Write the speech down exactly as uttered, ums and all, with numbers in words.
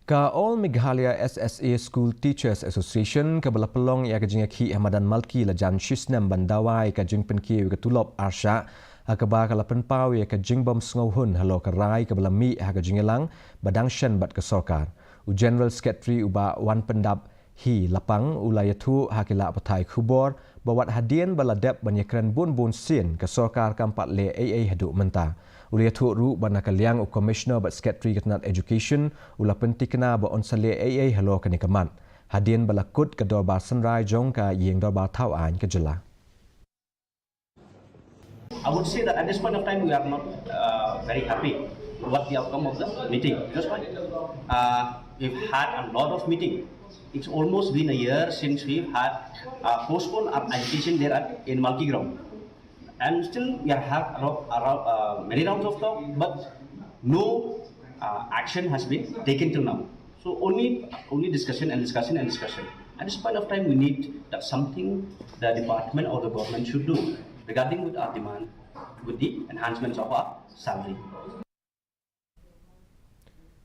Ka All Meghalaya S S A School Teachers Association, kaba la pynlong ïa ka jingïakhih ha madan Malki, la jan shisnem ban dawa ïa ka jingpynkiew ïa ka tulop arshah, ha kaba ka la pynpaw ïa ka jingbym sngewhun halor ka rai kaba la mih ha ka jingïalang ba dang shen bad ka sorkar. U General Secretary u Bah Wanpyndap Hi Lapang u la ïathuh ha ki lad pathai khubor ba wat hadien ba la dep ban ïakren bun bun sien, ka sorkar kam pat leh ei ei haduh mynta. U la ïathuh ruh ba na ka liang u Commissioner bad Secretary ka tnat Education u la pyntikna ba un sa leh ei ei halor kane ka mat, hadien ba la kut ka dorbar synrai jong ka ïing dorbar thaw aiñ ka jylla. I would say that at this point of time, we are not uh, very happy what the outcome of the meeting. Because why? Uh, we've had a lot of meeting. It's almost been a year since we've had uh, postponed our agitation there at, in Malki ground. And still, we are have around, around, uh, many rounds of talk, but no uh, action has been taken till now. So only only discussion and discussion and discussion. At this point of time, we need that something the department or the government should do regarding with our demand with the enhancements of our salary.